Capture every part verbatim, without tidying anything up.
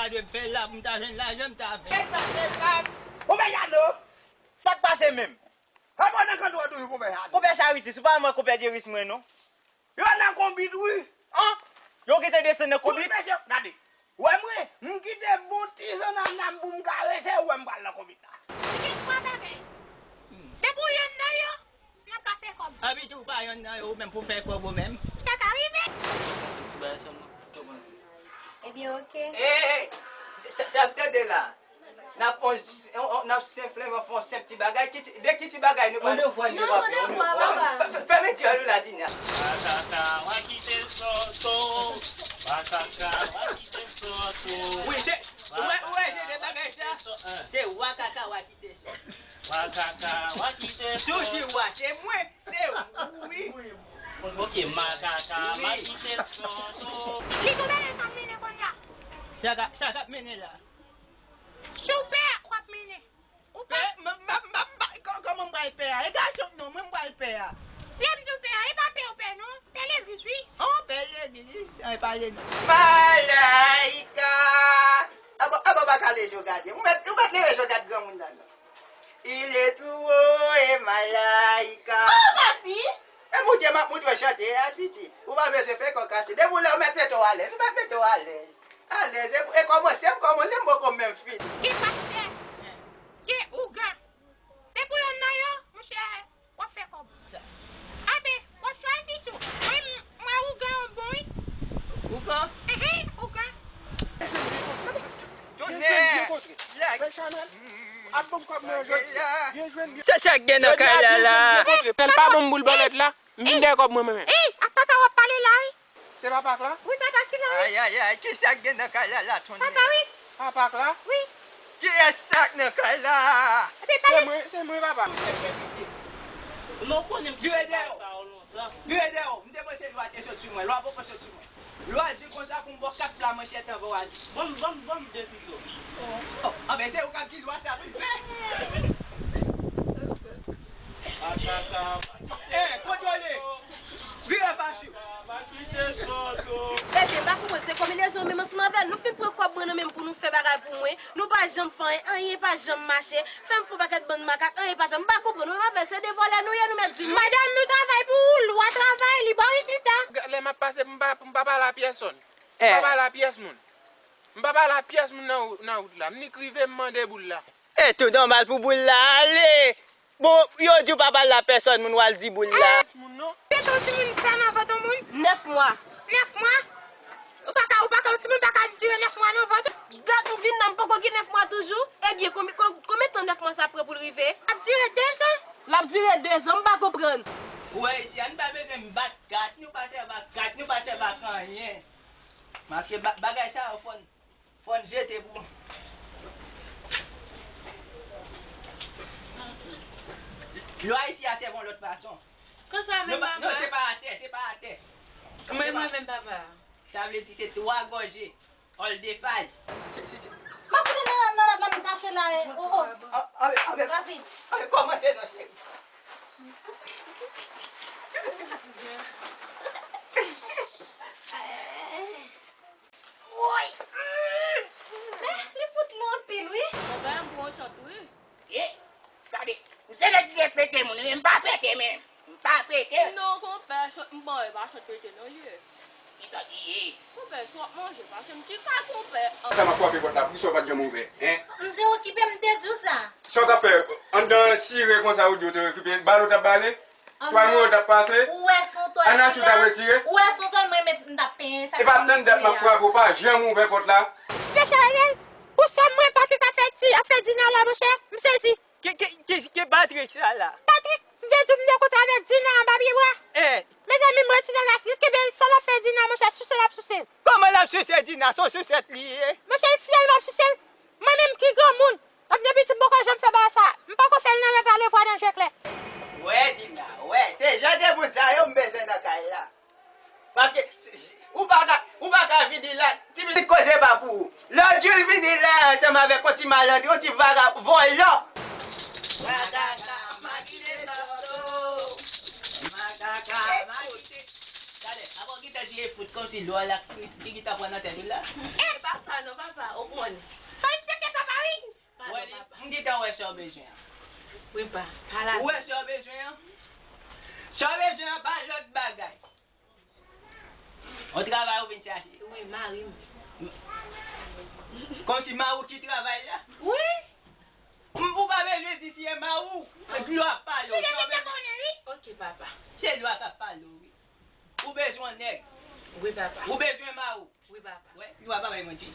Gade m fè la pou m ta jwenn lajan m ta fè. Kèk sa se la. Konpè Jano, sa k pase menm? Sa pa nan kanto a toujou, konpè Jano. Konpè Charity, se pa mwen konpè Djeris mwen non. Yo nan konbit wi. An? Yo gentan desann nan konbit? Tout mesye, gade. Wè mwen, m kite bon ti zannanna m pou m karese, ou wè m pral nan konbit la. Ki kwa bagay? Depi w yonn nan yo, n ap ka fè kòb. Abi tou pa yonn nan yo, ou menm pou fè kòb ou menm. Sa ka rive. Sa se ti bagay sa m tou panse. Ebyen, oke. Ey, ey, sa, sa ap tande la. N ap fè on, on, on, n ap senpleman fè on senp ti bagay. Ki ti, de ki ti bagay nou pral. On devwa, li pa fè, on devwa, papa. Fè, fè, fèmen dyòl ou la, Dina. Wakaka, wa kite sòto. Wakaka, wa kite sòto. Wi, se, ou wè, ou wè, se de bagay sa. Se wakaka, wa kite sòto. Wakaka, wa kite sòto. Tou di wa, se mwen, se ou, wi. Ok, makaka, wa kite sòto. Li tou bèlè sa mennen konnya. Sa ka, sa k ap mennen la. Si w pè, w ap mennen. Ou pè? M, m, m, m, m, kò-, kòman m pral pè a? E gason m non, mwen m pral pè a. Lè m di w pè a, e pa pè w pè non. Pè legliz, wi. Oh, pè legliz. Ay, pale non. Malayika! Abo, abo, pa ka leve je w gade. Ou mèt, ou mèt leve je w gade granmoun nan non. Il est tout haut et Malayika. Oh, papi! E Bondye m ap montre w chante a, pitit. Ou pa bezwen fè kò kase. Depi w la, ou mèt mete w alèz. Ou mèt mete w alèz. Alèz. E, e kòmanse, m kòmanse, m poko menm fini. Gen pastè, gen ougan. Depi w yonn nan yo, monchè, w ap fè kòb. Abe, w ap chwazi tou. Mwen, m, mwen ougan an bon, wi. Ougan? Enhen, ougan. Byen jwenn, byen kontre. Frè Chanèl, ap ban m kòb mwen jodi a. Byen jwenn, byen. Se sa k gen nan kay la la. Byen jwenn, byen kontre. Sèl pa ban m boul bòlèt la. M vin dèyè kòb mwen, mwen menm. Ey, ak papa w ap pale la, wi. Se papa k la? Wi, papa ki la, wi. Ay, ay, ay, kisa k gen nan kay la, la, Tony? Papa, wi. Papa k la? Wi. Kiyès sa k nan kay la? Epi pale. Se mwen, se mwen, papa. Non, konnen m vire dèyè w. Vire dèyè w. M te panse lwa te sot sou mwen. Lwa poko sot sou mwen. Lwa di konsa pou m ba w kat pla manchèt anvan w al. Ban m, ban m, ban m de piso. Oh, anben, se ou k ap di lwa sa pou l fè. Eh, kontwole! Vire fasil! Mesye, m pa konprann, se konbinezon menm ansanm avè l. Nou fin pran kòb mwen nan men m pou nou fè bagay pou mwen. Nou pa janm fè anyen, anyen pa janm mache. Fè m fè on pakèt bann makak, anyen pa janm. M pa konprann, mwen m avè l, se de vòlè nou ye, nou mèt di nou. Madanm, nou travay pou ou, lwa travay, li ba w rezilta. Lè m ap pase, m pa, m pa pale a pyèsonn. M pa pale a pyès moun. M pa pale a pyès moun nan, nan wout la. M nik rive, m mande boul la. E tou nòmal pou boul la ale. Bon, yo di w pa pale a pèsòn, moun w al di boul la. Pyès moun non. Pyès yon timoun sa nan vant yon moun? Nèf mwa. Nèf mwa? Ou pa ka, ou pa ka, yon timoun pa ka dire nèf mwa nan vant. Dat m vin nan, m poko gen nèf mwa toujou. Ebyen, konbyen, kon-, konbyen tan nèf mwa sa pran pou l rive? L ap dire dezan. L ap dire dezan, m pa konprann. Ou wè isi a, nou pa bezwen bat kat, nou pa sèvi ak kat, nou pa sèvi ak anyen. Paske ba-, bagay sa yo fò n, fò n jete pou. Lwa isi a sèvi yon lòt fason. Konsa menm, papa? Non, se pa atè, se pa atè. Mwen, mwen menm, papa. Sa vle di se twa gòje. All the five. M ap koute nan, nan rad la, m kache la, e, o, o. A, a, a, a, kòmanse non, cheri. Woy! Men, li fout lou anpil, wi. Bon, bagay m pran yon chòt, wi. Ye, gade, m se nèg ki respèkte moun, men m pa pete, men m pa pete. Non, konpè, chòt m pran, e pa chòt pete, non, ye. Kisa ki ye? Konpè, si w ap manje, pase m ti kay, konpè. Sa m ap frape pòt la, poukisa w pa t janm ouvè, en? M te okipe, m te di w sa. Sa w t ap fè? Anndan sire konsa, ou di w te okipe, bale w t ap bale? Twa mwen yo t ap pase. Ou wè se yon tòl. Anasou t ap retire. Ou wè se yon tòl mwen met m t ap penyen sa. E pa tann dat m ap frape, ou pa janm ouvè pòt la. Mesye Ariel, pou sa mwen Patrick ap fè ti, ap fè Dina la, monchè, m sezi. Ki, ki, ki, ki Patrick sa la? Patrick, m te di w m te kontre avèk Dina anba pye bwa. Eh. Mezanmi, m retounen la, li kenbe l, sa l ap fè Dina, monchè, souse l ap souse l. Kòman l ap souse Dina? Se yon sousèt li ye. Monchè, l fiyèl m ap souse l. Mwen menm ki granmoun, Lòt depi ti m poko janm fè bagay sa. M poko fè l nan rèv, ale vwa nan je klè. Wè, Dina, wè, se jan de moun sa yo m bezwen nan kay la. Paske, ou pa ka, ou pa ka vini la, ti pitit koze pa pou ou. Lè w di w vini la ansanm avèk yon ti malandren, yon ti vagabon, vòlò. Makaka, makite sòto. Makaka, makite. Gade, apa w gentan di e fout kòmsi lwa la ki, ki, ki ta pran nan tèt ou la? E pa sa, Ah non, papa, ou konnen. Fè respekte papa, wi. Padon, papa. M gentan wè sa w bezwen an. Wi, pa. Pa la. Ou wè sa w bezwen an? Sa w bezwen an, pa lòt bagay. On travay ou vin chache? Wi, mari m. Kòmsi mari w ki travay la? Wi. M, ou pa bezwen di si e mari w. Dlo ap pale w. Sa w bezwen? Ok, papa. Se dlo a k ap pale w, wi. Ou bezwen nèg. Wi, papa. Ou bezwen mari w. Wi, papa. Wè, li pa bay manti.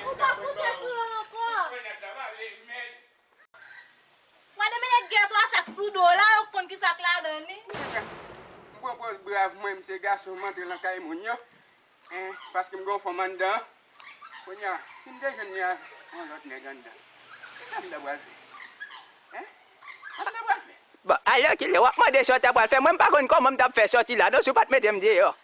Ou pa pouse sou yo ankò. Wè de menèt gèt ou a sa k sou do la, yo konn ki sa k ladan li. M pran pòz brav mwen, m se gason, m antre nan kay moun yo. Hein, paske m gen yon fanm anndan. Kounye a, si m te jwenn li a yon lòt nèg anndan, kisa m ta pral fè? Hein? Sa m ta pral fè? Bon, alò kilè w ap mande sa w ta pral fè? Mwen, m pa konn kòman m t ap fè sòti la non, si w pa t mete m deyò.